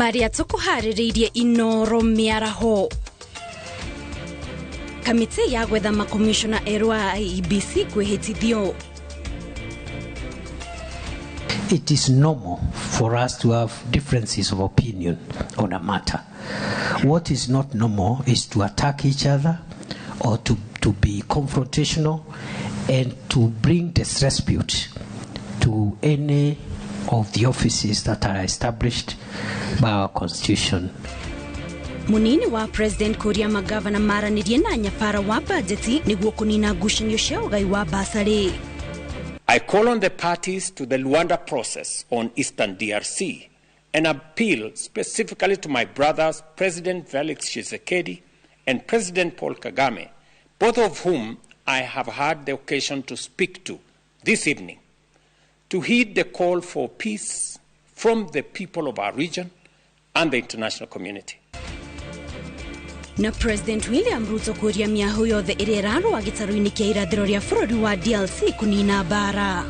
Maria tukuharĩrĩirie Inoro mĩaraho. Kamĩtĩ ya gwetha makomishona erũ a IEBC kwĩhĩtithio. It is normal for us to have differences of opinion on a matter. What is not normal is to attack each other or to be confrontational and to bring disrepute to any of the offices that are established by our constitution. Munini wa President kuria magavana maranĩrie na nyabara wa bajeti nĩguo kũnina ngucanio cia ũgai wa basarĩ. I call on the parties to the Luanda process on Eastern DRC and appeal specifically to my brothers President Felix Tshisekedi and President Paul Kagame, both of whom I have had the occasion to speak to this evening, to heed the call for peace from the people of our region and the international community. Na President William Ruto kuria mĩahũ yothe ĩrĩa ĩrarũa gĩtarũ-inĩ kĩa irathĩro rĩa bũrũri wa DLC kũnina mbara.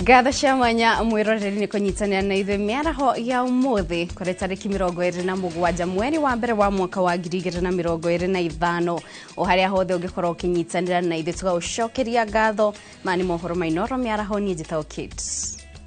Ngatho cia mwanya mwiroreri ni kunyitanira na ithuĩ mĩaraho ya ũmũthĩ kũrĩ tarĩki 27 mweri wa mbere wa mwaka wa 2025 o harĩa hothe ũngĩkorwo ũkĩnyitanĩra na ithuĩ tũgaũcokeria ngatho ma nĩ mohoro ma Inoro mĩaraho. Niĩ njĩtagwo Kate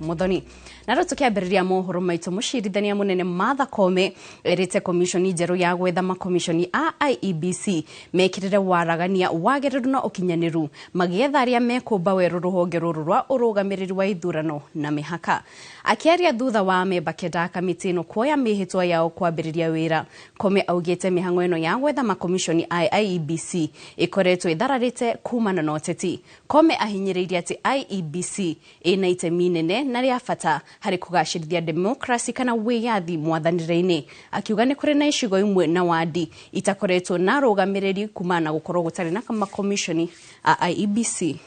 Muthoni. Na rĩu tũkĩambĩrĩria mohoro maitũ, mũcirithania mũnene Martha Koome erĩte komishoni njerũ ya gwetha makomishoni a IEBC mekĩrĩre waragania wagĩrĩru na ũkinyanĩru magĩetha arĩa mekũmba werũ rũhonge rũrũ rwa ũrũgamĩrĩri wa ithurano na mĩhaka. Akĩaria thutha wa amemba kenda a kamĩtĩ ĩno kuoya mĩhĩtwa yao kwambĩrĩria wĩra, Koome augĩte mĩhang'o ĩno ya gwetha makomishoni a IEBC ĩkoretwo ĩthararĩte kumana na ũteti. Koome ahinyĩrĩirie atĩ IEBC ĩna itemi inene na rĩa bata harĩ kũgacĩrithia demokrasi kana wĩyathi mwathanĩre-inĩ, akiuga nĩ kũrĩ na icigo imwe na wandi itakoretwo na arũgamĩrĩri kumana na gũkorwo gũtarĩ na makomishoni a IEBC.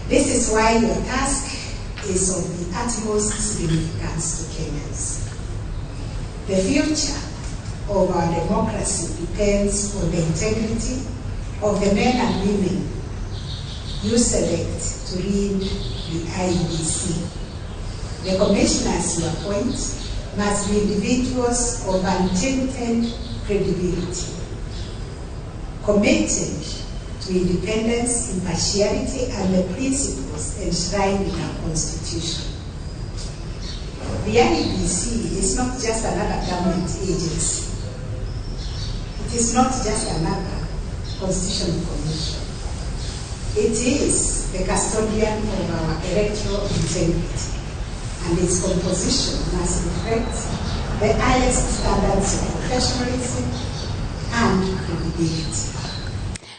This is why your task is of the utmost significance to Kenyans. The future of our democracy depends on the integrity of the men and women you select to lead the IEBC. The commissioners you appoint must be individuals of untainted credibility, committed to independence, impartiality, and the principles enshrined in our Constitution. The IEBC is not just another government agency. It is not just another constitutional commission. It is the custodian of our electoral integrity, and its composition must reflect the highest standards of professionalism and credibility.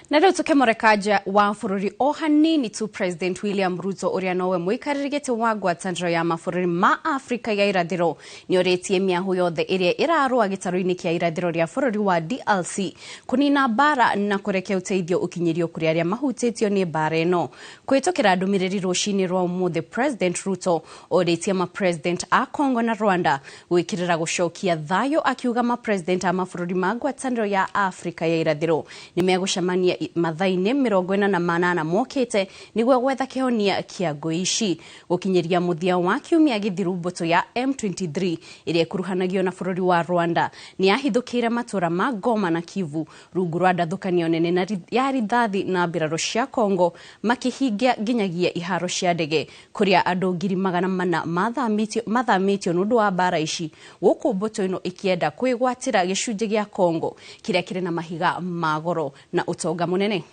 Na rĩu tũkĩmũrekaja wa bũrũri o hanini tu, President William Ruto ũrĩa nowe mũikarĩri gĩtĩ wa ngwatanĩro ya mabũrũri ma Afrika ya irathĩro nĩorĩtie mĩahũ yothe ĩrĩa ĩrarũa gĩtarũ-inĩ kĩa irathĩro rĩa bũrũri wa DLC kũnina mbara na kũreke ũteithio ũkinyĩrio kũrĩ arĩa mahutĩtio nĩ mbara ĩno. Kũhĩtũkĩra ndũmĩrĩri rũcinĩ rwa ũmũthĩ, President Ruto orĩtie ma-president a Congo na Rwanda gwĩkĩrĩra gũcokia thayũ, akiuga ma-president a mabũrũri ma ngwatanĩro ya Afrika ya irathĩro nĩ megũcemania mathaa-inĩ 48 mokĩte nĩguo gwetha kĩhonia kĩa ngũĩ ici. Gũkinyĩria mũthia wa kiumia gĩthiru, mbũtũ ya M23 ĩrĩa ĩkuruhanagio na bũrũri wa Rwanda nĩ yahithũkĩire matũra ma Goma na Kivu rungu rwa ndathũkanio nene ya rithathi na mbirarũ cia Congo, makĩhingia nginyagia iharo cia ndege kũrĩa andũ 400,000 mathamĩtio nĩ ũndũ wa mbara ici, gũkũ mbũtũ ĩno ĩkĩenda kwĩgwatĩra gĩcunjĩ gĩa Congo kĩrĩa kĩrĩ na mahiga ma goro na ũtonga mũnene.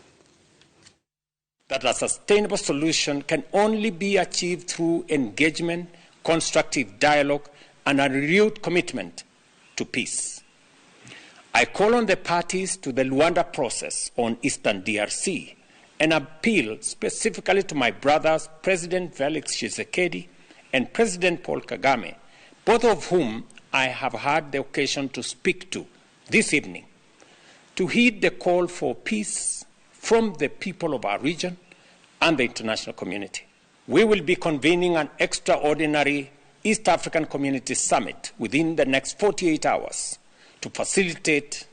That a sustainable solution can only be achieved through engagement, constructive dialogue, and a renewed commitment to peace. I call on the parties to the Luanda process on Eastern DRC and appeal specifically to my brothers, President Felix Tshisekedi and President Paul Kagame, both of whom I have had the occasion to speak to this evening to heed the call for peace from the people of our region and the international community. We will be convening an extraordinary East African Community Summit within the next 48 hours to facilitate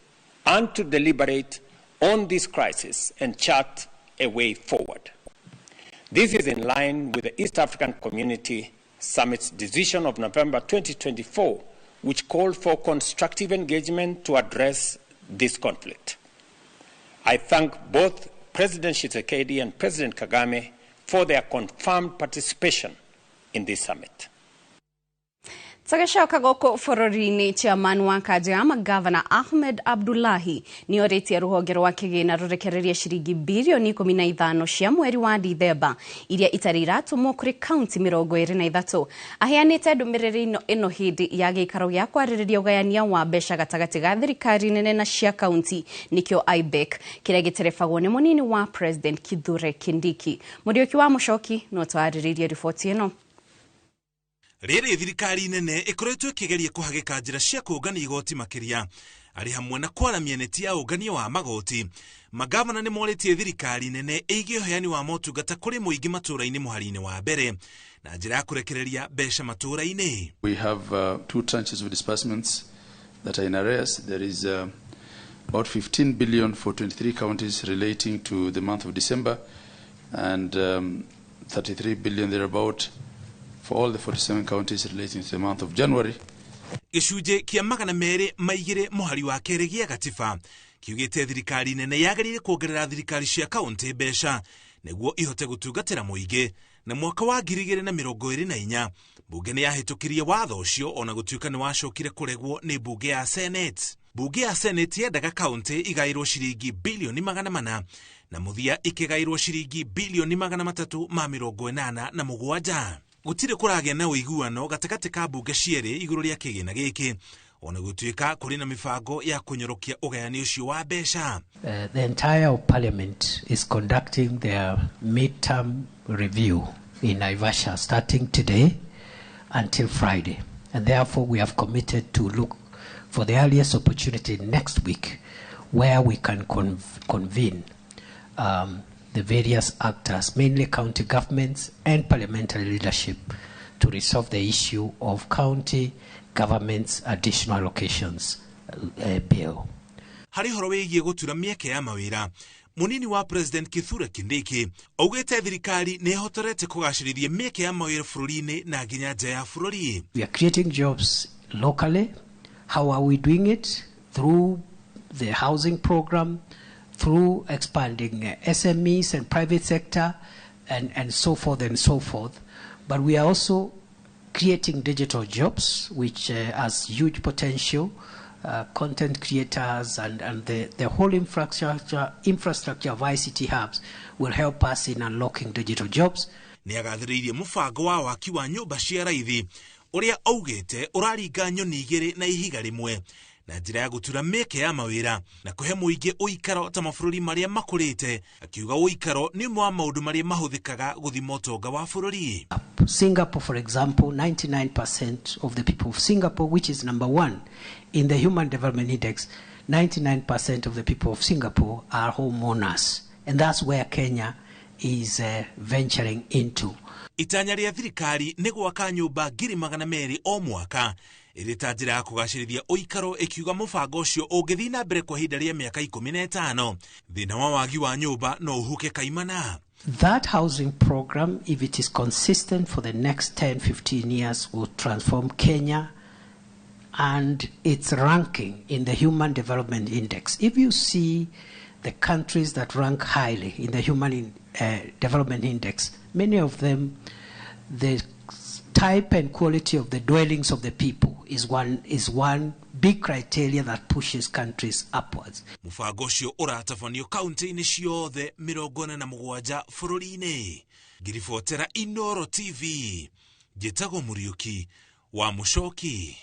and to deliberate on this crisis and chart a way forward. This is in line with the East African Community Summit's decision of November 2024, which called for constructive engagement to address this conflict. I thank both President Tshisekedi and President Kagame for their confirmed participation in this summit. Tũgĩcoka gũkũ bũrũri-inĩ, chairman wa kanjũ ya magavana Ahmed Abdullahi nĩ orĩtie rũhonge rwa kĩgĩna rũrekererie ciringi birioni 15 cia mweri wa Dithemba iria itarĩ iratũmwo kũrĩ kaunti 23. Aheanĩte ndũmĩrĩri ĩno hĩndĩ ya gĩikaro gĩa kwarĩrĩria ũgayania wa mbeca gatagatĩ ga thirikari nene na cia kaunti, nĩkĩo IBEC, kĩrĩa gĩterebagwo nĩ mũnini wa President Kithure Kindiki. Mũriũki wa Mũcoki no twarĩrĩrie riboti ĩno. Rĩrĩ thirikari nene ĩkoretwo ĩkĩgeria kũhagĩka njĩra cia kũngania igoti makĩria arĩ hamwe na kwaramia neti ya ũngania wa magoti. Magavana nĩ morĩtie thirikari nene ĩige ũheani wa motungata kũrĩ mũingĩ matũũra-inĩ mũhari-inĩ wa mbere na njĩra ya kũrekereria mbeca matũũra-inĩ. We have two tranches of disbursements that are in arrears. There is about 15 billion for 23 counties relating to the month of December and 33 billion thereabout for all the 47 counties relating to the month of January. Gĩcunjĩ kĩa 202 mũhari wa kerĩ gĩa gatiba kiugĩte thirikari nene yagĩrĩire kuongerera thirikari cia kaunti mbeca nĩguo ihote gũtungatĩra mũingĩ. Na mwaka wa 2024 mbunge nĩ yahĩtũkirie watho ũcio, ona gũtuĩka nĩ wacokire kũregwo nĩ mbunge ya Senate. Mbunge ya Senate yendaga kaunti igaĩrwo ciringi bilioni 400 na mũthia ikĩgaĩrwo ciringi bilioni 387. Gũtirĩ kũragĩa na ũiguano gatagatĩ ka mbunge cierĩ igũrũ rĩa kĩgĩna gĩkĩ, ona gũtuĩka kũrĩ na mĩbango ya kũnyorokia ũgayani ũcio wa mbeca. The entire parliament is conducting their midterm review in Naivasha starting today until Friday, and therefore we have committed to look for the earliest opportunity next week where we can convene the various actors, mainly county governments and parliamentary leadership, to resolve the issue of county government's additional allocations bill. Harĩ ũhoro wĩgiĩ gũtura mĩeke ya mawĩra, mũnini wa President Kithure Kindiki augĩte thirikari nĩ ĩhotorete kũgacĩrithia mĩeke ya mawĩra bũrũri-inĩ na nginya nja ya bũrũri. We are creating jobs locally. How are we doing it? Through the housing program, through expanding SMEs and private sector, and so forth and so forth. But we are also creating digital jobs, which has huge potential, content creators and the whole infrastructure of ICT hubs will help us in unlocking digital jobs. Nĩagathĩrĩirie mũbango wa waki wa nyũmba cia raithi ũrĩa augĩte ũraringa nyoni igĩrĩ na ihiga rĩmwe na njĩra ya gũtura mĩeke ya mawĩra na kũhe mũingĩ ũikaro ta mabũrũri marĩa makũrĩte, akiuga ũikaro nĩ ũmwe wa maũndũ marĩa mahũthĩkaga gũthima ũtonga wa bũrũri. Singapore, for example, 99% of the people of Singapore, which is number one in the Human Development Index, 99% of the people of Singapore are homeowners. And that's where Kenya is venturing into. Itanya rĩa thirikari nĩ gwaka nyũmba 200,000 o mwaka ĩrĩ ta njĩra ya kũgacĩrithia ũikaro, ĩkiuga mũbango ũcio ũngĩthiĩ na mbere kwa ihinda rĩa mĩaka 15 thĩna wa wagi wa nyũmba no ũhuke kaimana. That housing program, if it is consistent for the next 10-15 years, will transform Kenya and its ranking in the Human Development Index. If you see the countries that rank highly in the Human Development Index, many of them, the type and quality of the dwellings of the people is one big criteria that pushes countries upwards. Mũbango ũcio ũratabanio kaunti-inĩ ciothe 47 bũrũri-inĩ. Ngiribotera Inoro TV, njĩtagwo Mũriũki wa Mũcoki.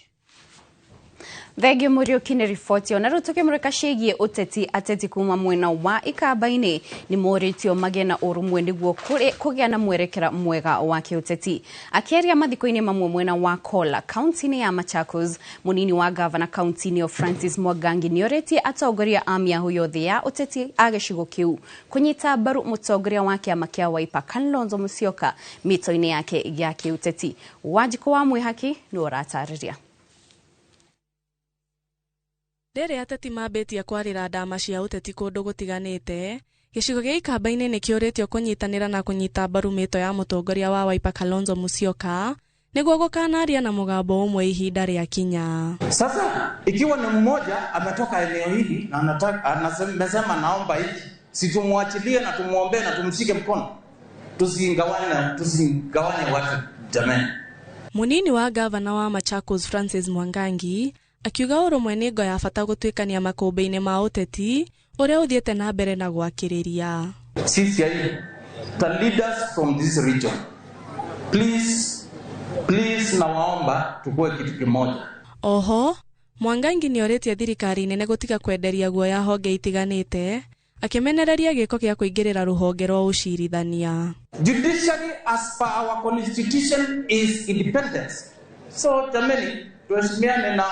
Thengio Muriuki nĩ riboti ona rĩu tũkĩmũrĩka ciĩgiĩ ũteti. Ateti kuma mwena wa Ikamba-inĩ nĩ morĩtio magĩe na ũrũmwe nĩguo kũgĩa na mwerekera mwega wa kĩũteti. Akĩaria mathiko-inĩ mamwe mwena wa Kola kaunti-inĩ ya Machakos, mũnini wa gavana kaunti-inĩ ĩyo Francis Mwangangi nĩorĩtie atongoria a mĩahũ yothe ya ũteti a gĩcigo kĩu kũnyita mbaru mũtongoria wa kĩama kĩa Wiper Kalonzo Musyoka mĩto-inĩ yake ya kĩũteti. Wanjikũ wa Mwĩhaki nĩwe ũratarĩria. Rĩrĩa ateti mambĩtie kwarĩra ndama cia ũteti kũndũ gũtiganĩte, gĩcigo gĩa Ikamba-inĩ nĩkĩũrĩtio kũnyitanĩra na kũnyita mbaru mĩto ya mũtongoria wa Wiper Kalonzo Musyoka nĩguo gũkanaria na mũgambo ũmwe ihinda rĩa kinya. Sasa ikiwa ni mmoja ametoka eneo hili na anataka anasema naomba hiki, si tumwachilie na tumuombee na tumshike mkono, tusigawane watu jamani. Munini wa gavana wa Machakos Francis Mwangangi akiuga ũrũmwe nĩ ngo ya bata gũtuĩkania makũmbĩ-inĩ ma ũteti ũrĩa ũthiĩte na mbere na gwakĩrĩria. Sisi the leaders from this region, please, please nawaomba tukue kitu kimoja. Oho Mwangangi nĩorĩtie thirikari nene gũtiga kwenderia guoya honge itiganĩte, akĩmenereria gĩko gĩa kũingĩrĩra rũhonge rwa ũcirithania. Judiciary as per our constitution is independence. So jameni, tuheshimiane na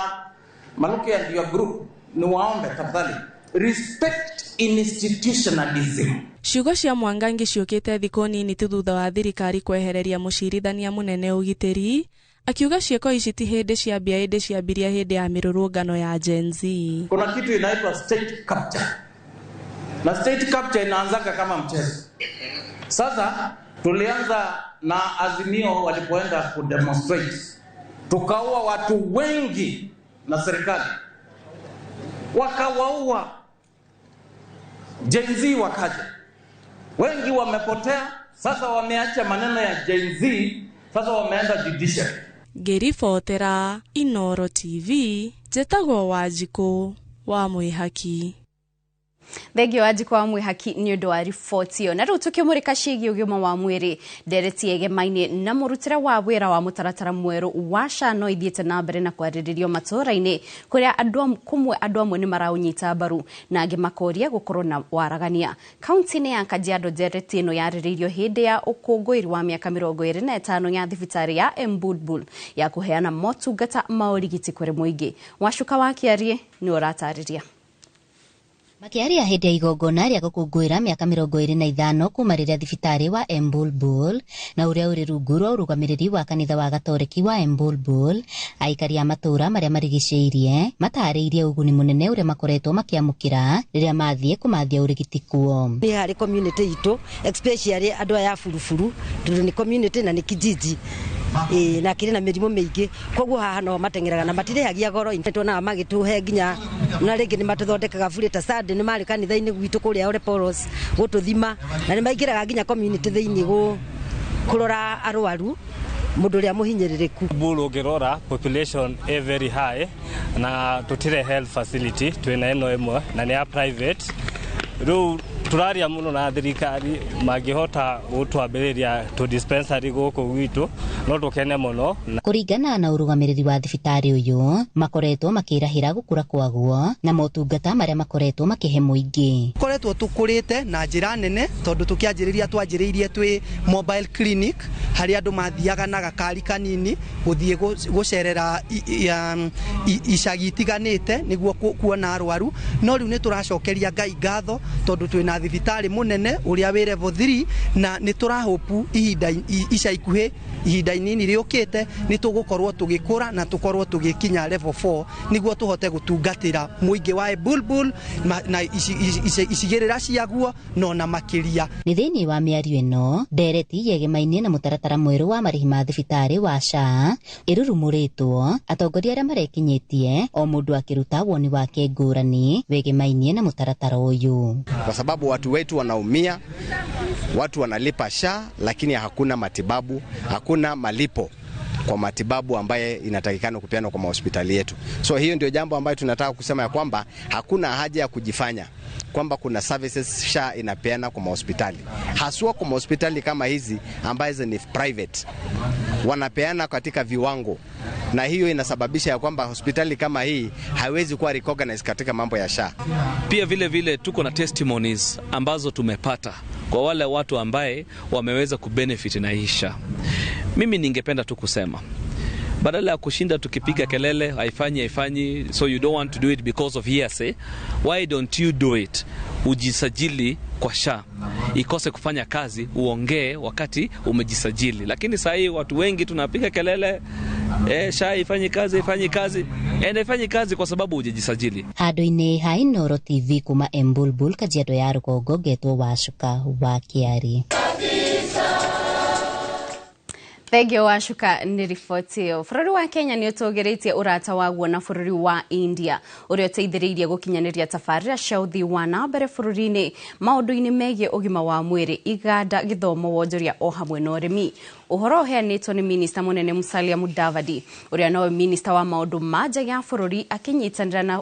Maluki and your group, niwaombe tafadhali, respect institutionalism. Ciugo cia Mwangangi ciũkĩte thikũ nini tu thutha wa thirikari kwehereria mũcirithania mũnene ũgitĩri, akiuga ciĩko ici ti hĩndĩ ciambia ĩndĩ ciambirie hĩndĩ ya mĩrũrũngano ya Gen Z. Kuna kitu inaitwa state capture, na state capture inaanzaga kama mchezo. Sasa tulianza na Azimio walipoenda kudemonstrate, tukaua watu wengi na serikali wakawaua. Gen Z wakaja, wengi wamepotea. Sasa wameacha maneno ya Gen Z, sasa wameenda judiciary. Ngĩribotera Inoro TV, njĩtagwo Wanjikũ wa Mwĩhaki. Thengio Wanjikũ wa Mwĩhaki nĩ ũndũ wa riboti ĩyo. Na rĩu tũkĩmũrĩka ciĩgiĩ ũgima wa mwĩrĩ, ndereti ĩgemaine na mũrutĩre wa wĩra wa mũtaratara mwerũ wa SHA no ithiĩte na mbere na kwarĩrĩrio matũũra-inĩ kũrĩa kũmwe andũ amwe nĩ maraũnyita mbaru na angĩ makoria gũkorwo na waragania. Kaunti-inĩ ya Kajiado ndereti ĩno yarĩrĩirio hĩndĩ ya ũkũngũĩri wa mĩaka 25 ya thibitarĩ ya Embulbul ya kũheana motungata ma ũrigiti kũrĩ mũingĩ. Wacuka wa Kĩarie nĩ ũratarĩria. Makiaria hĩndĩ ya igongona rĩa gũkũngũĩra mĩaka 25 kuma rĩrĩa thibitarĩ wa Embulbul na ũrĩa ũrĩ rungu rwa ũrũgamĩrĩri wa kanitha wa Gatoreki wa Embulbul, aikari a matũũra marĩa marigicĩirie matarĩirie ũguni mũnene ũrĩa makoretwo makĩamũkĩra rĩrĩa mathiĩ kũmathia ũrigiti kuo. Nĩ harĩ community itũ especially andũ aya a buruburu tondũ nĩ community na nĩ kijiji na kĩrĩ na mĩrimũ mĩingĩ, koguo haha no mateng'eraga na matirĩhagia goro. Tuonaga magĩtũhe nginya na rĩngĩ nĩ matũthondekaga burĩ ta Sunday nĩ marĩ kanitha-inĩ gwitũ kũrĩa Ole Poros gũtũthima, na nĩ maingĩraga nginya community thĩinĩ kũrora arwaru mũndũ ũrĩa mũhinyĩrĩrĩku. Bulu ũngĩrora population ĩ very high na tũtirĩ health facility, twĩna ĩno ĩmwe na nĩ ya private. Rĩu tũraria mũno na thirikari mangĩhota gũtwambĩrĩria tũ dispensary gũkũ gwitũ no tũkene mũno. Kũringana na ũrũgamĩrĩri wa thibitarĩ ũyũ, makoretwo makĩrahĩra gũkũra kwaguo na motungata marĩa makoretwo makĩhe mũingĩ. Koretwo tũkũrĩte na njĩra nene tondũ tũkĩanjĩrĩria twanjĩrĩirie twĩ mobile clinic harĩa andũ mathiaga na gakari kanini gũthiĩ gũcerera icagi itiganĩte nĩguo kuona arwaru, no rĩu nĩ tũracokeria Ngai ngatho tondũ twĩna thibitarĩ mũnene ũrĩa wĩ level 3 na nĩ tũrahopu ihinda ica ikuhĩ ihinda inini rĩũkĩte nĩ tũgũkorwo tũgĩkũra na tũkorwo tũgĩkinya level 4 nĩguo tũhote gũtungatĩra mũingĩ wa Embulbul na icigĩrĩra ciaguo no na makĩria. Nĩ thĩinĩ wa mĩario ĩno ndereti yegemainie na mũtaratara mwerũ wa marĩhi ma thibitarĩ wa SHA ĩrurumũrĩtwo, atongoria arĩa marekinyĩtie o mũndũ akĩruta woni wake ngũrani wegemainie na mũtaratara ũyũ. Kwa sababu watu wetu wanaumia, watu wanalipa SHA lakini hakuna matibabu, hakuna malipo. kwa matibabu ambaye inatakikana kupeanwa kwa mahospitali yetu. So hiyo ndio jambo ambayo tunataka kusema ya kwamba hakuna haja ya kujifanya kwamba kuna services SHA inapeana kwa mahospitali, haswa kwa mahospitali kama hizi ambazo ni private, wanapeana katika viwango, na hiyo inasababisha ya kwamba hospitali kama hii haiwezi kuwa recognized katika mambo ya SHA. Pia vile vile tuko na testimonies ambazo tumepata kwa wale watu ambaye wameweza kubenefit na hii SHA. Mimi ningependa tu kusema badala ya kushinda tukipiga kelele haifanyi haifanyi, so you don't want to do it because of hearsay, why don't you do it? Ujisajili kwa SHA, ikose kufanya kazi, uongee wakati umejisajili. Lakini saa hii watu wengi tunapiga kelele SHA ifanyi kazi, ifanyi kazi, and ifanyi kazi kwa sababu hujajisajili. Handũ-inĩ ha Inooro TV kuma Embulbul, Kajiado ya rũgongo, ngetwo Wacuka wa Kĩari. Thengio Wacuka nĩ riboti ĩyo. Bũrũri wa Kenya nĩ ũtũgĩrĩtie ũrata waguo na bũrũri wa India ũrĩa ũteithĩrĩirie gũkinyanĩria tabarĩra cia ũthii wa na mbere bũrũri-inĩ maũndũ-inĩ megiĩ ũgima wa mwĩrĩ, iganda, gĩthomo, wonjoria o hamwe na ũrĩmi. Ũhoro ũheanĩtwo nĩ minista mũnene Musalia Mudavadi ũrĩa nowe minista wa maũndũ ma nja ya bũrũri akĩnyitanĩra na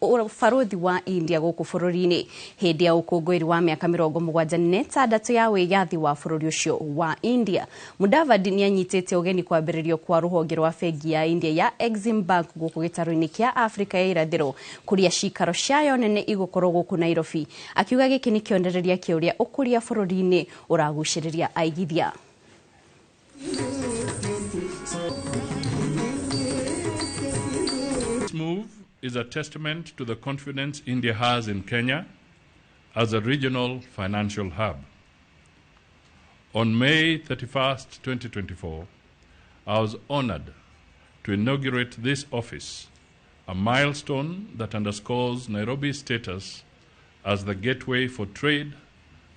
ũbarũthi wa India gũkũ bũrũri-inĩ hĩndĩ ya ũkũngũĩri wa mĩaka 76 ya wĩyathi wa bũrũri ũcio wa India. Mudavadi nĩ anyitĩte ũgeni kwambĩrĩrio kwa rũhonge rwa bengi ya India ya Exim Bank gũkũ gĩtarũ-inĩ kĩa Afrika ya irathĩro kũrĩa cikaro ciayo nene igũkorwo gũkũ Nairobi, akiuga gĩkĩ nĩ kĩonereria kĩa ũrĩa ũkũria bũrũri-inĩ ũragucĩrĩria aigithia. This move is a testament to the confidence India has in Kenya as a regional financial hub. On May 31st, 2024, I was honored to inaugurate this office, a milestone that underscores Nairobi's status as the gateway for trade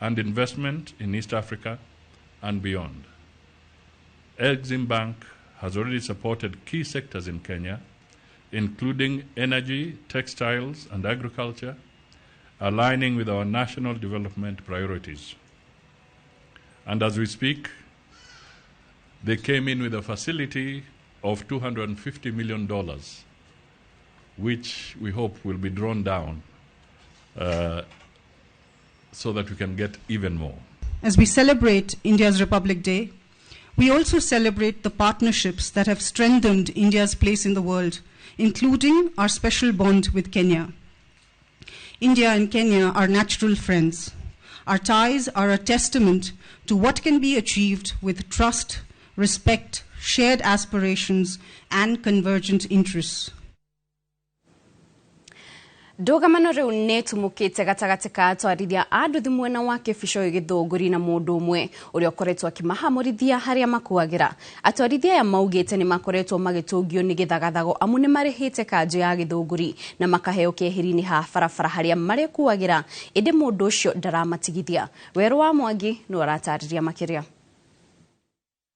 and investment in East Africa and beyond. Exim Bank has already supported key sectors in Kenya, including energy, textiles, and agriculture, aligning with our national development priorities. And as we speak, they came in with a facility of $250 million, which we hope will be drawn down so that we can get even more. As we celebrate India's Republic Day, we also celebrate the partnerships that have strengthened India's place in the world, including our special bond with Kenya. India and Kenya are natural friends. Our ties are a testament to what can be achieved with trust, respect, shared aspirations, and convergent interests. Ndũgamano rĩu nĩ tumũkĩte gatagatĩ ka atwarithia a nduthi mwena wa Kĩbicoi Gĩthũngũri na mũndũ ũmwe ũrĩa ũkoretwo akĩmahamũrithia harĩa makuagĩra. Atwarithia aya maugĩte nĩ makoretwo magĩtũngio nĩ gĩthagathago amu nĩ marĩhĩte kanjũ ya Gĩthũngũri na makaheo keheri-inĩ ha barabara harĩa marĩkuagĩra, ĩndĩ mũndũ ũcio ndaramatigithia. Werũ wa Mwangi nĩ aratarĩria makĩria.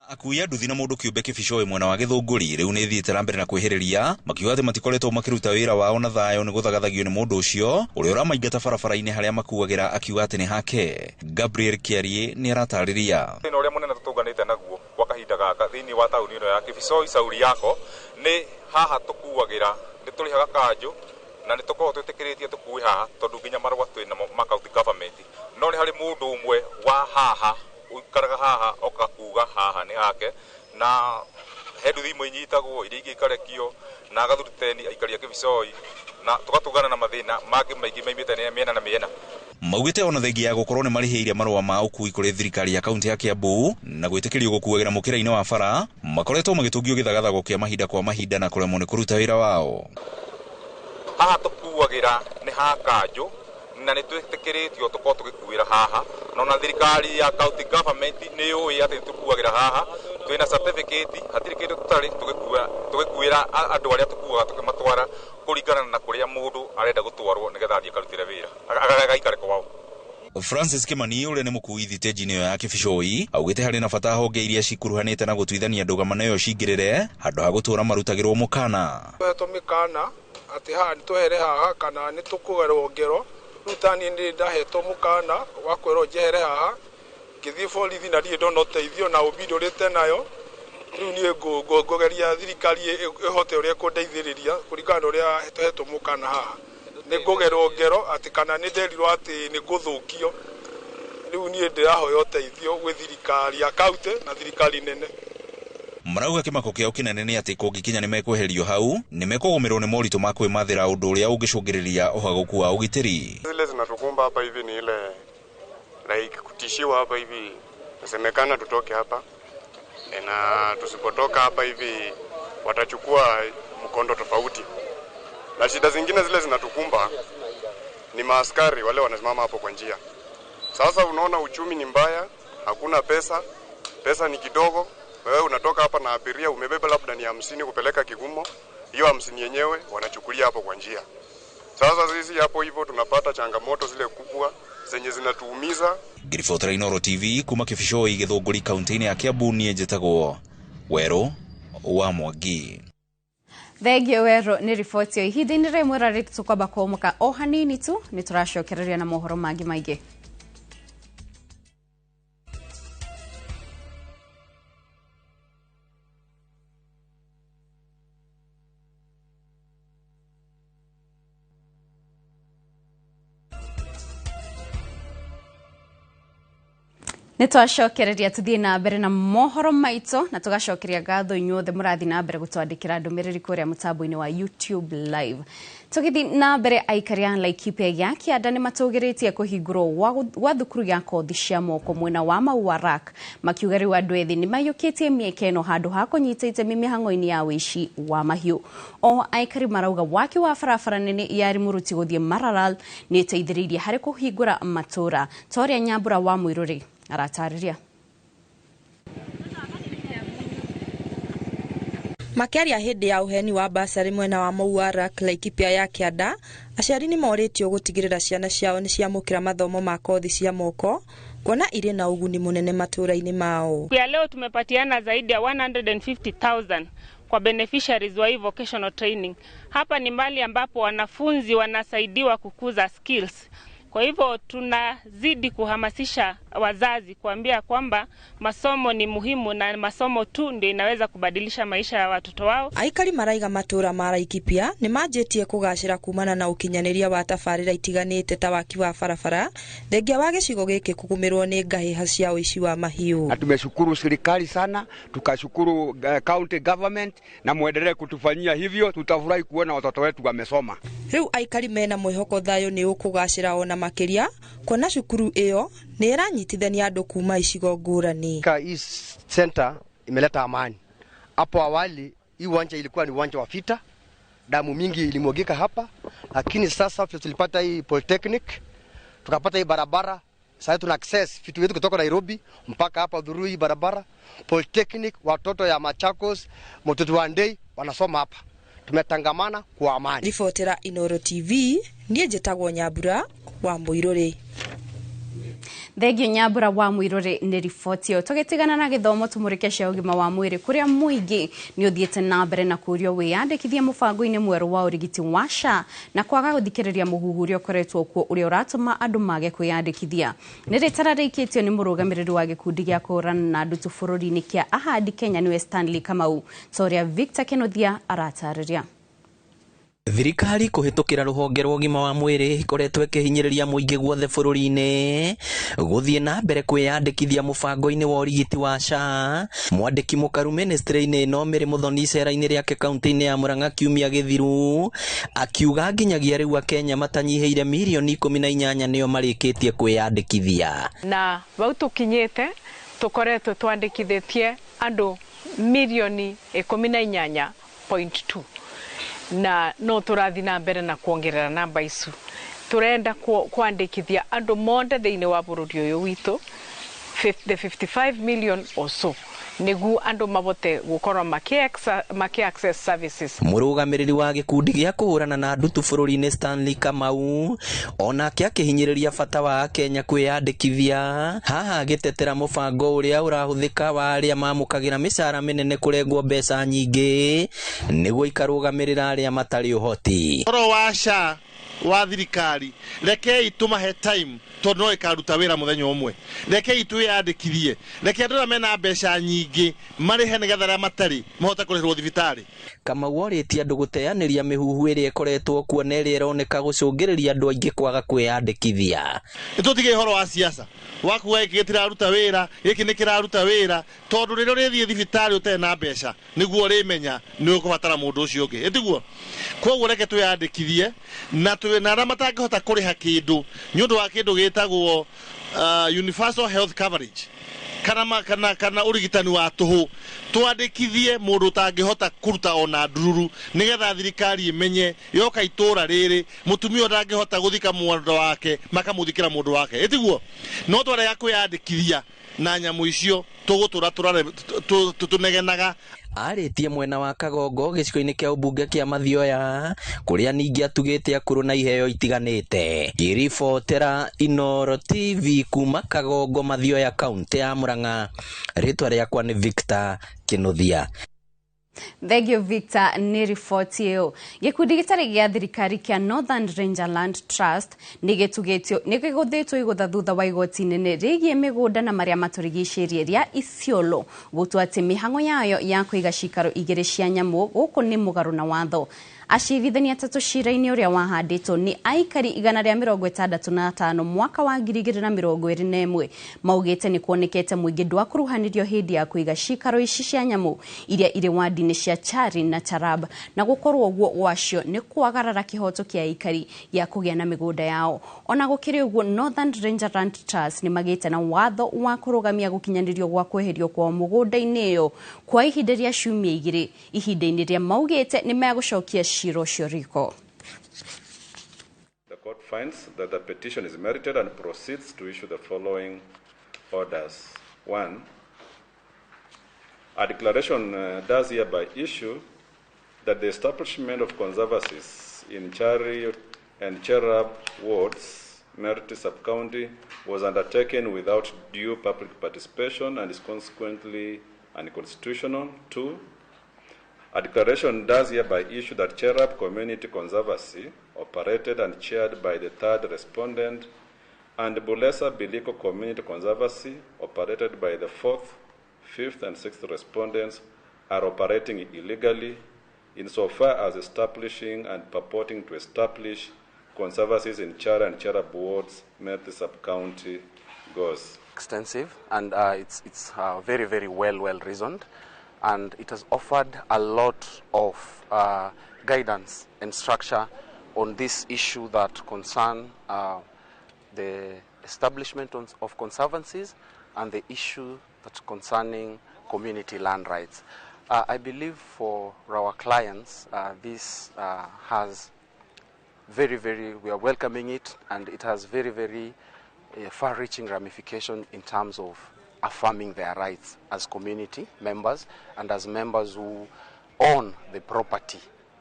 Akui a nduthi na mũndũ kĩũmbe Kĩbicoi mwena wa Gĩthũngũri rĩu nĩ thiĩte na mbere na kwĩhĩrĩria makiuga atĩ matikoretwo makĩruta wĩra wao na thayũ nĩ gũthagathagio nĩ mũndũ ũcio ũrĩa ũramaingata barabara-inĩ harĩa makuagĩra akiuga atĩ nĩ hake. Gabriel Kĩarie nĩ aratarĩria. Thĩna ũrĩa mũnene tũtũnganĩte naguo kwa kahinda gaka thĩinĩ wa taũni ĩno ya Kĩbicoi Sauri yako nĩ haha tũkuagĩra, nĩ tũrĩhaga kanjũ na nĩ tũkoragwo twĩtĩkĩrĩtie tũkue haha tondũ nginya marũa twĩ namo ma county government, no nĩ harĩ mũndũ ũmwe wa haha ũikaraga haha oka kuga haha nĩ hake, na he nduthi imwe inyitagwo iria ingĩ ikarekio na agathuruteni aikari a Kĩbicoi na tũgatũngana na mathĩna mangĩ maingĩ maimĩte mĩena na mĩena. Maugĩte ona thengia ya gũkorwo nĩ marĩhĩire marũa ma ũkui kũrĩ thirikari ya kaunti ya Kiambu na gwĩtĩkĩrio gũkuagĩra mũkĩra-inĩ wa bara, makoretwo magĩtũngio gĩthagathago kĩa mahinda kwa mahinda na kũremwo nĩ kũruta wĩra wao. Haha tũkuagĩra nĩ ha kanjũ na nĩ twĩtĩkĩrĩtio tũkorwo tũgĩkuĩra haha, na ona thirikari ya county government nĩ yũĩ atĩ tũkuagĩra haha, twĩna certificate, hatirĩ kĩndũ tũtarĩ tũgĩkuĩra andũ arĩa tũkuaga tũkĩmatwara kũringana na kũrĩa mũndũ arenda gũtwarwo nĩgetha athiĩ akarutĩre wĩra agaikare kwao. Francis Kimani ũrĩa nĩ mũkui thitĩnji-inĩ ĩyo ya Kĩbicoi augĩte harĩ na bata honge iria cikuruhanĩte na gũtuithania ndũgamano ĩyo cingĩrĩre handũ ha gũtũra marutagĩrwo mũkana. Tũhetwo mĩkana atĩ haha nĩ twehere haha kana nĩ tũkũgerwo ngero. Rĩu ta niĩ nĩ ndahetwo mũkana wa kwĩrwo njehere haha, ngĩthiĩ borithi na ndirĩ ndona ũteithio na ũmbi ndũrĩte nayo. Rĩu niĩ ngũgeria thirikari ĩhote ũrĩa ĩkũndeithĩrĩria kũringana na ũrĩa tũhetwo mũkana haha. Nĩ ngũgerwo ngero atĩ kana nĩ nderirwo atĩ nĩ ngũthũkio. Rĩu niĩ ndĩrahoya ũteithio gwĩ thirikari ya kaunti na thirikari nene. Marauga kĩmako kĩao kĩnene nĩ atĩ kũngĩkinya nĩ mekweherio hau nĩ mekũgũmĩrwo nĩ moritũ ma kwĩmathĩra ũndũ ũrĩa ũngĩcũngĩrĩria ũhagũku wa ũgitĩri. Zile zinatukumba hapa hivi ni ile like kutishiwa hapa hivi, nasemekana tutoke hapa na tusipotoka hapa hivi watachukua mkondo tofauti. Na shida zingine zile zinatukumba ni maaskari wale wanasimama hapo kwa njia. Sasa unaona uchumi ni mbaya, hakuna pesa, pesa ni kidogo. Wewe unatoka hapa na abiria umebeba labda ni 50 kupeleka Kigumo, hiyo 50 yenyewe wanachukulia hapo kwa njia. Sasa sisi hapo hivyo tunapata changamoto zile kubwa zenye zinatuumiza. Ngiribotera Inooro TV kuma Kibicoi Githunguri kaunti-inĩ ya Kiambu, niĩ njĩtagwo Werũ wa Mwangi. Thengio Werũ nĩ riboti ĩyo. Ihinda-inĩ rĩmwe rarĩ tũkwamba kũũmũka o hanini tu, nĩ tũracokereria na mohoro mangĩ maingĩ. Nĩ twacokereria tuthiĩ na mbere na mohoro maitũ na tũgacokeria ngatho inyuothe mũrathiĩ na mbere gũtwandĩkĩra ndũmĩrĩri kũrĩa mũtambo-inĩ wa YouTube live. Tũgĩthiĩ na mbere, aikari a Laikipia ya Kĩanda nĩ matũgĩrĩtie kũhingũrwo gwa thukuru ya kothi cia moko mwena wa Mauarak, makiuga rĩu andũ ethĩ nĩ maiyũkĩtie mĩeke ĩno handũ ha kũnyita itemi mĩhang'o-inĩ ya wĩici wa mahiũ. O aikari marauga waki wa barabara nene ya Rĩmũruti gũthiĩ Maralal nĩ ĩteithĩrĩirie harĩ kũhingũra matũũra. Ta ũrĩa Nyambura wa Mũirũrĩ aratarĩria. Makĩaria hĩndĩ ya ũheani wa basarĩ mwena wa Mauarak Laikipia ya Kĩanda, aciari nĩ morĩtio gũtigĩrĩra ciana ciao nĩ ciamũkĩra mathomo ma kothi cia moko kuona irĩ na ũguni mũnene matũũra-inĩ mao. Ya leo tumepatiana zaidi ya 150,000 kwa beneficiaries wa hii vocational training. Hapa ni mahali ambapo wanafunzi wanasaidiwa kukuza skills. Kwa hivyo tunazidi kuhamasisha wazazi kuambia kwamba masomo ni muhimu na masomo tu ndio inaweza kubadilisha maisha ya watoto wao. Aikari maraiga matura ma Laikipia ni manjĩtie kũgacĩra kumana na ũkinyanĩria wa tabarĩra itiganĩte ta waki wa barabara thengia wa gĩcigo gĩkĩ kũgũmĩrwo nĩ ngahĩha cia ũici wa mahiũ. Na tumeshukuru serikali sana, tukashukuru county government na muendelee kutufanyia hivyo, tutafurahi kuona watoto wetu wamesoma. Rĩu aikari mena mwĩhoko thayũ nĩ ũkũgacĩra ona makĩria kuona cukuru ĩyo nĩ ĩranyitithania andũ kuma icigo ngũrani. Hii center imeleta amani. Hapo awali hii uwanja ilikuwa ni uwanja wa vita, damu mingi ilimwagika hapa, lakini sasa tulipata hii polytechnic, tukapata hii barabara. Sasa tuna access vitu vyetu kutoka Nairobi mpaka hapa dhuru hii barabara. Polytechnic, watoto ya Machakos, mtoto wa Ndei wanasoma hapa. Tumetangamana kwa amani. Ribotera Inooro TV, niĩ njĩtagwo Nyambura wa Mũirũrĩ. Thengio Nyambura wa Mũirũrĩ nĩ riboti ĩyo. Tũgĩtigana na gĩthomo tũmũrĩke cia ũgima wa mwĩrĩ kũrĩa mũingĩ nĩ ũthiĩte na mbere na kũũrio wĩyandĩkithie mũbango-inĩ mwerũ wa ũrigiti wa SHA na kwaga gũthikĩrĩria mũhuhu ũrĩa ũkoretwo kuo ũrĩa ũratũma andũ mage kwĩyandĩkithia. Nĩ rĩtara rĩikĩtio nĩ mũrũgamĩrĩri wa gĩkundi gĩa kũhũrana na ndutu bũrũri-inĩ kĩa Ahadi Kenya nĩwe Stanley Kamau, ta ũrĩa Victor Kenothia aratarĩria. Thirikari kũhĩtũkĩra rũhonge rwa ũgima wa mwĩrĩ ikoretwo ĩkĩhinyĩrĩria mũingĩ guothe bũrũri-inĩ gũthiĩ na mbere kwĩyandĩkithia mũbango-inĩ wa ũrigiti wa SHA. Mwandĩki mũkaru ministry-inĩ ĩno Mary Muthoni icera-inĩ rĩake kaunti-inĩ ya Murang'a kiumia gĩthiru akiuga nginyagia rĩu Akenya matanyihĩire mirioni 18 nĩo marĩkĩtie kwĩyandĩkithia. Na vau tũkinyĩte tũkoretwo twandĩkithĩtie andũ mirioni 18.2 na no tũrathi na mbere na kuongerera namba icu. Turenda kwandĩkithia andũ monde thĩinĩ wa bũrũri ũyũ witũ, the 55 million or so, nĩguo andũ mabote gũkorwo maki access services. Mũrũgamĩrĩri wa gĩkundi gĩa kũhũrana na ndutu bũrũri-inĩ Stanley Kamau onake akĩhinyĩrĩria bata wa Akenya kwĩyandĩkithia, haha agĩtetera mũbango ũrĩa ũrahũthĩka wa arĩa mamũkagĩra mĩcara mĩnene kũrengwo mbeca nyingĩ nĩguo ikarũgamĩrĩra arĩa matarĩ ũhoti. Ũhoro wa SHA wa thirikari, rekei tumahe time tondu no ikaruta wira muthenya umwe. Rekei twiyandikithie, reke andu aria mena mbeca nyingi marihe nigetha aria matari mahote kurihirwo thibitari. Kamau orĩtie andũ gũteanĩria mĩhuhu ĩrĩa ĩkoretwo kuo na ĩrĩa ĩroneka gũcũngĩrĩria andũ aingĩ kwaga kwĩyandĩkithia. Nĩtũtige ũhoro wa siasa wakuga gĩkĩ gĩtiraruta wĩra, gĩkĩ nĩ kĩraruta wĩra, tondũ rĩrĩa ũrĩthiĩ thibitarĩ ũtarĩ na mbeca nĩguo ũrĩmenya nĩ ũkũbatara mũndũ ũcio ũngĩ, ĩtiguo? Koguo reke twĩyandĩkithie na twĩna arĩa matangĩhota kũrĩha kĩndũ nĩ ũndũ wa kĩndũ gĩtagwo universal health coverage kana ũrigitani wa tũhũ, twandĩkithie mũndũ ũtangĩhota kũruta ona ndururu nĩgetha thirikari ĩmenye yoka itũra rĩrĩ mũtumia ũtangĩhota gũthika mwendwa wake makamũthikĩra mũndũ wake, ĩtiguo? No twarega kwĩyandĩkithia na nyamũ icio tũgũtũra tũnegenaga. Arĩtie mwena wa Kagongo gĩcigo-inĩ kĩa ũmbunge kĩa Mathioya kũrĩa ningĩ atugĩte akũrũ na iheo itiganĩte. Ngĩribotera Inooro TV kuma Kagongo, Mathioya, kaunti ya Murang'a, rĩtwa rĩakwa nĩ Victor Kĩnuthia. Thank you Victor nĩ riboti ĩyo. Gĩkundi gĩtarĩ gĩa thirikari kĩa Northern Rangeland Trust nĩ gĩgũthĩtwo igũtha thutha wa igoti inene rĩgiĩ mĩgũnda na marĩa matũrigicĩirie rĩa Isiolo gũtua atĩ mĩhang'o yayo ya kũiga cikaro igĩrĩ cia nyamũ gũkũ nĩ mũgarũ na watho. Acirithania atatũ cira-inĩ ũrĩa wahandĩtwo nĩ aikari 165 mwaka wa 2021 maugĩte nĩ kuonekete mũingĩ ndwakuruhanirio hĩndĩ ya kũiga cikaro ici cia nyamũ iria irĩ wandi-inĩ cia Chari na Tarab, na gũkorwo ũguo gwacio nĩ kwagarara kĩhoto kĩa aikari gĩa kũgĩa na mĩgũnda yao. Ona gũkĩrĩ ũguo, Northern Rangeland Trust nĩ magĩte na watho wa kũrũgamia gũkinyanĩrio gwa kweherio kwao mũgũnda-inĩ ĩyo kwa ihinda rĩa ciumia igĩrĩ, ihinda-inĩ rĩa maugĩte nĩ megũcokia cira ũcio riko. The court finds that the petition is merited and proceeds to issue the following orders. 1. A declaration does hereby issue that the establishment of conservancies in Chari and Cherab wards, Merti sub-county, was undertaken without due public participation and is consequently unconstitutional. 2. A declaration does hereby issue that Cherab Community Conservancy, operated and chaired by the third respondent, and Bulesa Biliko Community Conservancy, operated by the fourth, fifth, and sixth respondents, are operating illegally insofar as establishing and purporting to establish conservancies in Chara and Cherab wards, Merti sub-county goes. Extensive, and it's very, very well reasoned, and it has offered a lot of guidance and structure on this issue that concern the establishment of conservancies and the issue that's concerning community land rights. I believe for our clients, this has very, very, we are welcoming it, and it has very, very far-reaching ramification in terms of affirming their rights as community members and as members who own the property.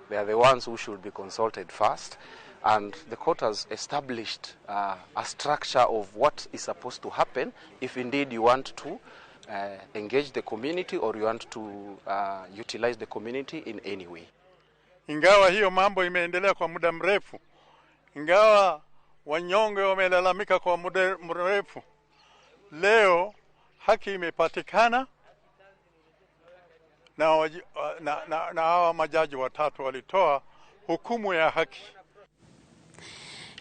They are the ones who should be consulted first, and the court has established a structure of what is supposed to happen if indeed you want to engage the community or you want to utilize the community in any way. Ingawa hiyo mambo imeendelea kwa muda mrefu, ingawa wanyonge wamelalamika kwa muda mrefu, leo haki imepatikana na hawa majaji watatu walitoa hukumu ya haki.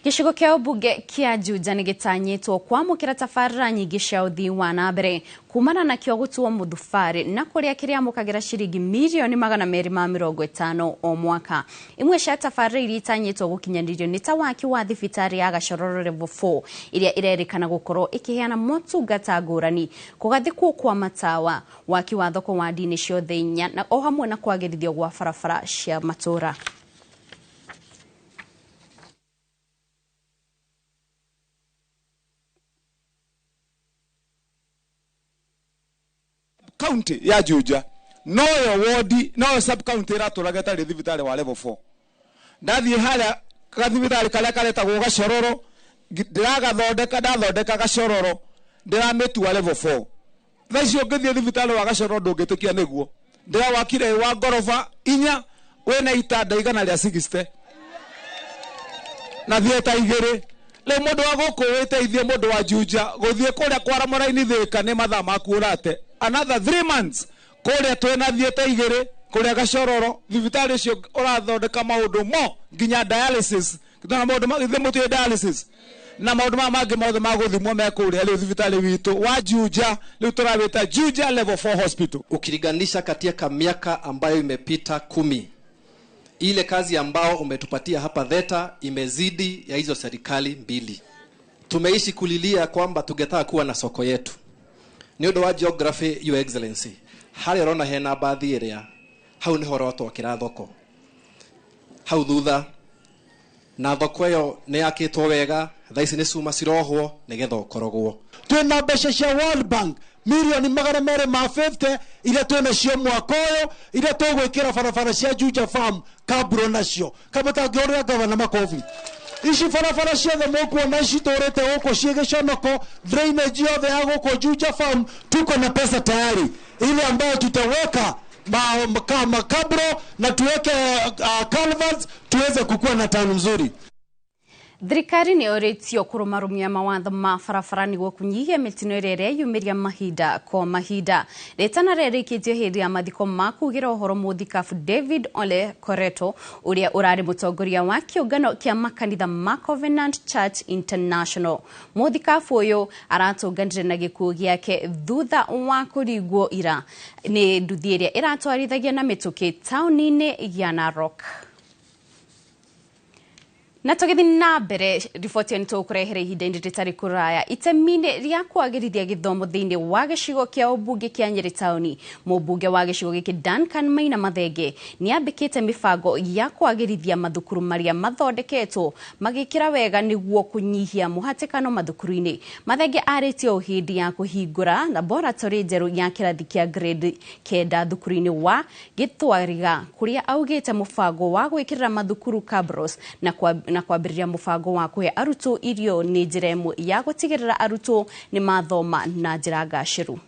Gĩcigo kĩa ũmbunge kĩa Juja nĩ gĩtanyĩtwo kwamũkĩra tabarĩra nyingĩ cia ũthii wa na mbere kumana na kĩo gũtuo mũthubarĩ na kũrĩa kĩrĩamũkagĩra ciringi mirioni 250 o mwaka. Imwe cia tabarĩra iria itanyĩtwo gũkinyanĩrio nĩ ta waki wa thibitarĩ ya Gachororo Level 4 iria ĩrerĩkana gũkorwo ĩkĩheana motungata ngũrani, kũgathĩkwo kwa matawa, waki wa thoko wandi-inĩ ciothe inya na o hamwe na kwagĩrithio gwa barabara cia matũra. County ya Juja noyo wodi noyo sub county iratũraga ĩtarĩ thibitarĩ wa level 4. Ndathiĩ harĩa gathibitarĩ karĩa karetagwo Gachororo, ndĩragathondeka, ndathondeka Gachororo ndĩramĩtua level 4. Thaa icio ũngĩthiĩ thibitarĩ wa Gachororo ndũngĩtĩkia nĩguo ndĩrawakire wa ngoroba inya wĩna itanda 160. Na thieta igĩrĩ. Rĩu mũndũ wa gũkũ wĩteithie mũndũ wa Juja gũthiĩ kũrĩa kwara mũraini Thĩka nĩ mathaa maku ũrate. Another 3 months kũrĩa twĩna thieta igĩrĩ kũrĩa Gacororo thibitarĩ ũcio ũrathondeka maũndũ mo nginya dialysis. Na maũndũ ma githĩ mũtiũĩ dialysis na maũndũ maya mangĩ mothe ma gũthimwo me kũrĩa rĩu thibitarĩ witũ wa Juja rĩu tũrawĩta Juja Level 4 Hospital. Ukilinganisha katika miaka ambayo imepita 10, ile kazi ambao umetupatia hapa Theta imezidi ya hizo serikali 2. Tumeishi kulilia kwamba tungetaka kuwa na soko yetu. Ni ũndũ wa geography, Your Excellency, harĩa ũrona hena bathi ĩrĩa hau nĩho ũrotwakĩra thoko hau thutha, na thoko ĩyo nĩ yakĩtwo wega, thaa ici nĩ cuma cirohwo nĩgetha ũkorogwo. Twĩna mbeca cia World Bank milioni 250 iria twĩnacio mwaka ũyũ iria tũgwĩkĩra barabara cia Juja Farm kaburo nacio kamũtangĩhũrĩra gavana makobi. Ici barabara ciothe mũkuona citũrĩte gũkũ ciĩ gĩconoko, drainage yothe ya gũkũ Juja Farm tuko na pesa tayari ile ambayo tutaweka makabro na tuweke culverts tuweze kukua na town nzuri. Thirikari nĩ ĩũrĩtio kũrũmarũmia mawatho ma barabara nĩguo kũnyihia mĩtino ĩrĩa ĩreyumĩria mahinda kwa mahinda. Rĩtana rĩrĩkĩtio hĩndĩ ya mathiko ma kugĩra ũhoro mũthikabu David Ole Koreto ũrĩa ũrarĩ mũtongoria wa kĩũngano kĩa makanitha ma Covenant Church International. Mũthikabu ũyũ aratũnganire na gĩkuũ gĩake thutha wa kũringwo ira nĩ nduthi ĩrĩa ĩratwarithagia na mĩtũkĩ taũni-inĩ ya Narok. Na tũgĩthiĩ na mbere riboti ĩyo nĩtũgũkũrehere ihinda-inĩ rĩtarĩ kũraya itemi-inĩ rĩa kwagĩrithia gĩthomo thĩinĩ wa gĩcigo kĩa ũmbunge kĩa Nyĩrĩ taũni. Mũmbunge wa gĩcigo gĩkĩ Duncan Maina Mathenge nĩambĩkĩte mĩbango ya kwagĩrithia mathukuru marĩa mathondeketwo magĩkĩra wega nĩguo kũnyihia mũhatĩkano mathukuru-inĩ. Mathenge arĩtie ũũ hĩndĩ ya kũhingũra laboratory njerũ ya kĩrathi kĩa grade 9 thukuru-inĩ wa Gĩthwariga kũrĩa augĩte mũbango wa gwĩkĩrĩra mathukuru cabros na kwambĩrĩria mũbango wa kũhe arutwo irio nĩ njĩra ĩmwe ya gũtigĩrĩra arutwo nĩ mathoma na njĩra ngacĩru.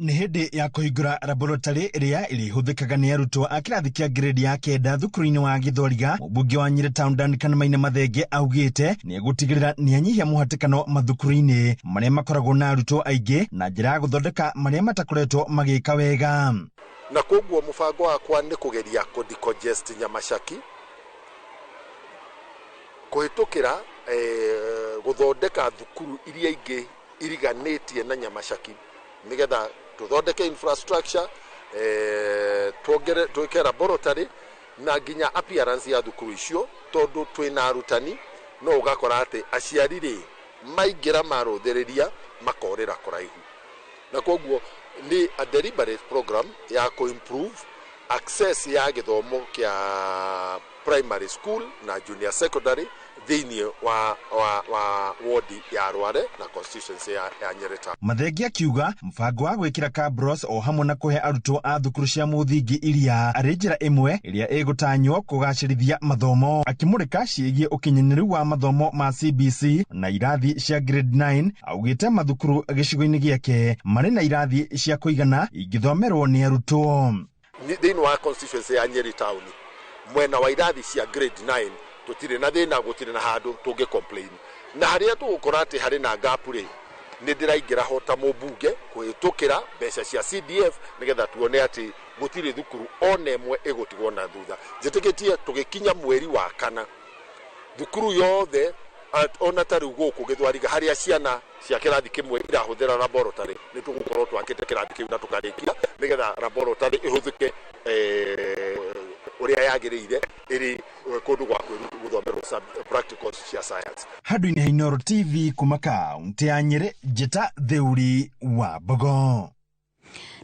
Nĩ hĩndĩ ya kũhingũra laboratory ĩrĩa ĩrĩhũthĩkaga nĩ arutwo a kĩrathi kĩa grade ya 9 thukuru-inĩ wa Gĩthwariga, mũmbunge wa Nyĩrĩ Town Duncan Maina Mathenge augĩte nĩ egũtigĩrĩra nĩ anyihia mũhatĩkano mathukuru-inĩ marĩa makoragwo na arutwo aingĩ na njĩra ya gũthondeka marĩa matakoretwo magĩka wega. Na koguo mũbango wakwa nĩ kũgeria kũ decongest Nyamacaki kũhĩtũkĩra gũthondeka thukuru iria ingĩ iriganĩtie na Nyamacaki nĩgetha tũthondeke infrastructure, twĩke laboratory na nginya appearance ya thukuru icio, tondũ twĩna arutani no ũgakora atĩ aciari rĩ maingĩra marũthĩrĩria makorĩra kũraihu, na koguo nĩ a deliberate program ya kũ improve access ya gĩthomo kĩa primary school na junior secondary thĩinĩ wa wodi ya Rware na constituency ya Nyĩrĩ Town. Mathenge akiuga mũbango wa gwĩkĩra cabros o hamwe na kũhe arutwo a thukuru cia mũthingi iria arĩ njĩra ĩmwe ĩrĩa ĩgũtanywo kũgacĩrithia mathomo. Akĩmũrĩka ciĩgiĩ ũkinyanĩru wa mathomo ma CBC na irathi cia grade 9, augĩte mathukuru gĩcigo-inĩ gĩake marĩ na irathi cia kũigana ingĩthomerwo nĩ arutwo. Thĩinĩ wa constituency ya Nyĩrĩ Town mwena wa irathi cia grade 9 tũtirĩ na thĩna, gũtirĩ na handũ tũngĩ complain, na harĩa tũgũkora atĩ harĩ na gap rĩ nĩ ndĩraingĩra ho ta mũmbunge kũhĩtũkĩra mbeca cia CDF nĩgetha tuone atĩ gũtirĩ thukuru ona ĩmwe ĩgũtigwo na thutha. Njĩtĩkĩtie tũgĩkinya mweri wa 4 thukuru yothe ona ta rĩu gũkũ Gĩthwariga harĩa ciana cia kĩrathi kĩmwe irahũthĩra laboratory nĩ tũgũkorwo twakĩte kĩrathi kĩu na tũkarĩkia nĩgetha laboratory ĩhũthĩke ũrĩa yagĩrĩire ĩrĩ kũndũ gwa gũthomerwo practicals cia science. Handũ-inĩ ha Inooro TV kuma kaũntĩ ya Nyĩrĩ, Njĩta Theuri wa Mbogo.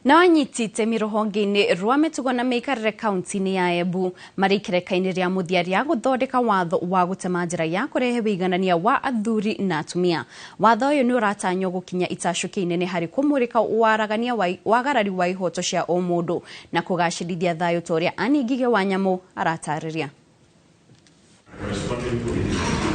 Na anyiti itemi rũhonge-inĩ rwa mĩtugo na mĩikarĩre kaunti-inĩ ya Embu marĩ ikereka-inĩ rĩa mũthia rĩa gũthondeka watho wa gũtema njĩra ya kũrehe wĩiganania wa athuri na atumia. Watho ũyũ nĩ ũratanywo gũkinya itacũkĩ inene harĩ kũmũrĩka waragania wagarari wa ihoto cia ũmũndũ na kũgacĩrithia thayũ ta ũrĩa Annie Ngigĩ wa Nyamũ aratarĩria.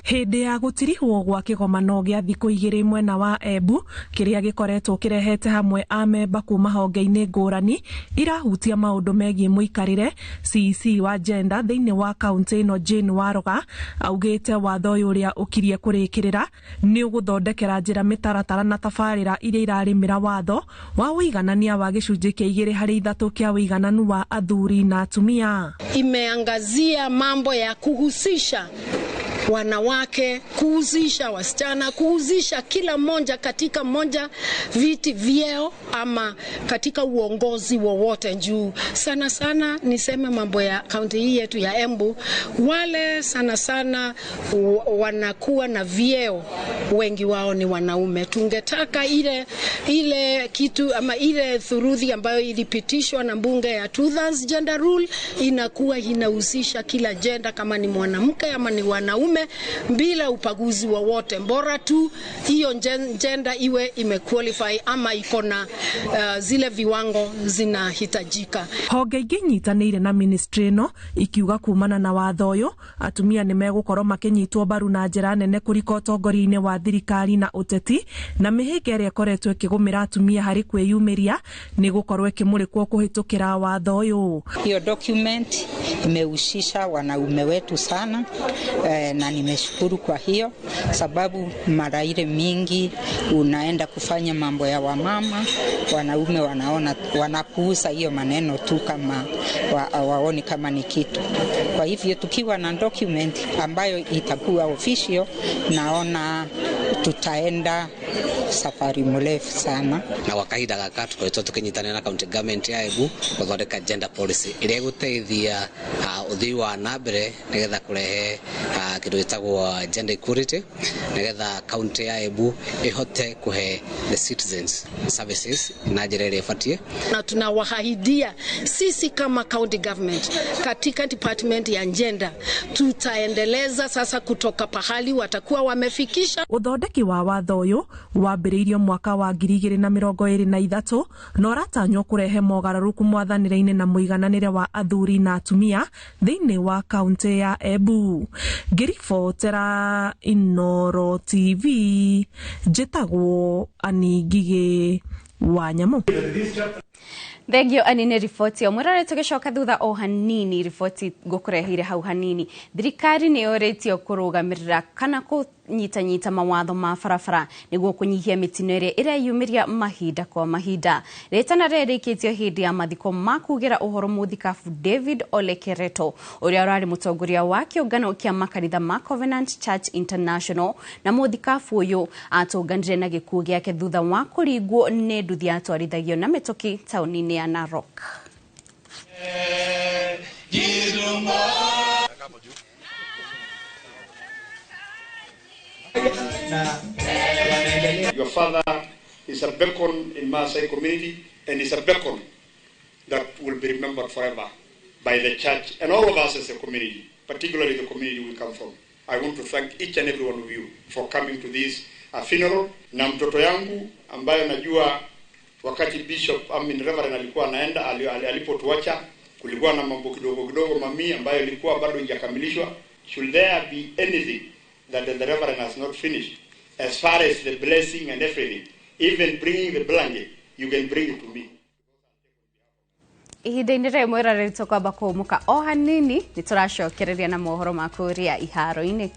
Hĩndĩ ya gũtirihwo gwa kĩgomano gĩa thikũ igĩrĩ mwena wa Embu kĩrĩa gĩkoretwo kĩrehete hamwe amemba kuma honge-inĩ ngũrani irahutia maũndũ megiĩ mũikarĩre, CEC wa gender thĩinĩ wa kaunti ĩno Jane Waroga augĩte watho ũyũ ũrĩa ũkirie kũrĩkĩrĩra nĩ ũgũthondekera njĩra mĩtaratara na tabarĩra iria irarĩmĩra watho wa ũiganania wa gĩcunjĩ kĩa 2 harĩ 3 kĩa ũigananu wa athuri na atumia. Imeangazia mambo ya kuhusisha wanawake, kuhusisha wasichana, kuhusisha kila mmoja katika moja viti vyeo ama katika uongozi wowote. Juu sana sana niseme mambo ya kaunti hii yetu ya Embu, wale sana sana wanakuwa na vyeo wengi wao ni wanaume. Tungetaka ile kitu ama ile thuruthi ambayo ilipitishwa na bunge ya 2/3 gender rule inakuwa inahusisha kila gender, kama ni mwanamke ama ni wanaume, bila ubaguzi wowote, bora tu hiyo gender iwe imequalify ama iko na zile viwango zinahitajika. Honge ingĩ inyitanĩire na ministry ĩno ikiuga kumana na watho ũyũ atumia nĩ megũkorwo makĩnyitwo mbaru na njĩra nene kũrika ũtongoria-inĩ wa thirikari na ũteti, na mĩhĩnga ĩrĩa ĩkoretwo ĩkĩgũmĩra atumia harĩ kwĩyumĩria nĩ gũkorwo ĩkĩmũrĩkwo kũhĩtũkĩra watho ũyũ. Hiyo document imehusisha wanaume wetu sana na nimeshukuru kwa hiyo sababu mara ile mingi unaenda kufanya mambo ya wamama, wanaume wanaona wanapuuza hiyo maneno tu kama waoni kama ni kitu. Kwa hivyo tukiwa na document ambayo itakuwa official, naona tutaenda safari mrefu sana. Na gwa kahinda gaka tukoretwo tukinyitanĩra na county government ya Embu gũthondeka gender policy ĩrĩa ĩgũteithia ũthii wa na mbere nĩgetha kũrehe kĩndũ gĩtagwo gender equality, nĩgetha county ya Embu ĩhote kũhe the citizens services na njĩra ĩrĩa ĩbatiĩ. Na tunawaahidia sisi kama county government katika department ya gender tutaendeleza sasa kutoka pahali watakuwa wamefikisha. Ũthondeki wa watho ũyũ wambĩrĩirio mwaka wa 2023 na ũratanywo kũrehe mogarũrũku mwathanĩre-inĩ na mũigananĩre wa athuri na atumia thĩinĩ wa kaunti ya Embu. Ngĩribotera Inooro TV, njĩtagwo Ani Ngigĩ wa Nyamũ. Thengio Ani nĩ riboti ĩyo. Mwĩrore, tũgĩcoka thutha o hanini, riboti ngũkũreheire hau hanini. Thirikari nĩ yũrĩtio kũrũgamĩrĩra kana kũnyitanyita mawatho ma barabara nĩguo kũnyihia mĩtino ĩrĩa ĩreyumĩria mahinda kwa mahinda. Rĩtana rĩrĩkĩtio hĩndĩ ya mathiko ma kugĩra ũhoro mũthikabu David Ole Kereto ũrĩa ũrarĩ mũtongoria wa kĩũngano kĩa makanitha ma Covenant Church International, na mũthikabu ũyũ atũnganire na gĩkuũ gĩake thutha wa kũringwo nĩ nduthi yatwarithagio na mĩtũkĩ taũni-inĩ ya Narok. Your father is a beacon in Maasai community and is a beacon that will be remembered forever by the church and all of us as a community, particularly the community we come from. I want to thank each and every one of you for coming to this funeral. Na mtoto yangu ambayo najua wakati Bishop, I mean Reverend, alikuwa anaenda, alipotuacha kulikuwa na mambo kidogo kidogo mami ambayo ilikuwa bado haijakamilishwa. Should there be anything that the Reverend has not finished, as far as the blessing and everything, even bringing the blanket, you can bring it to me. Ihinda-inĩ rĩrĩ mwĩroreri, tũkwamba kũũmũka o hanini, nĩ tũracokereria na mohoro ma kũrĩa iharo-inĩ.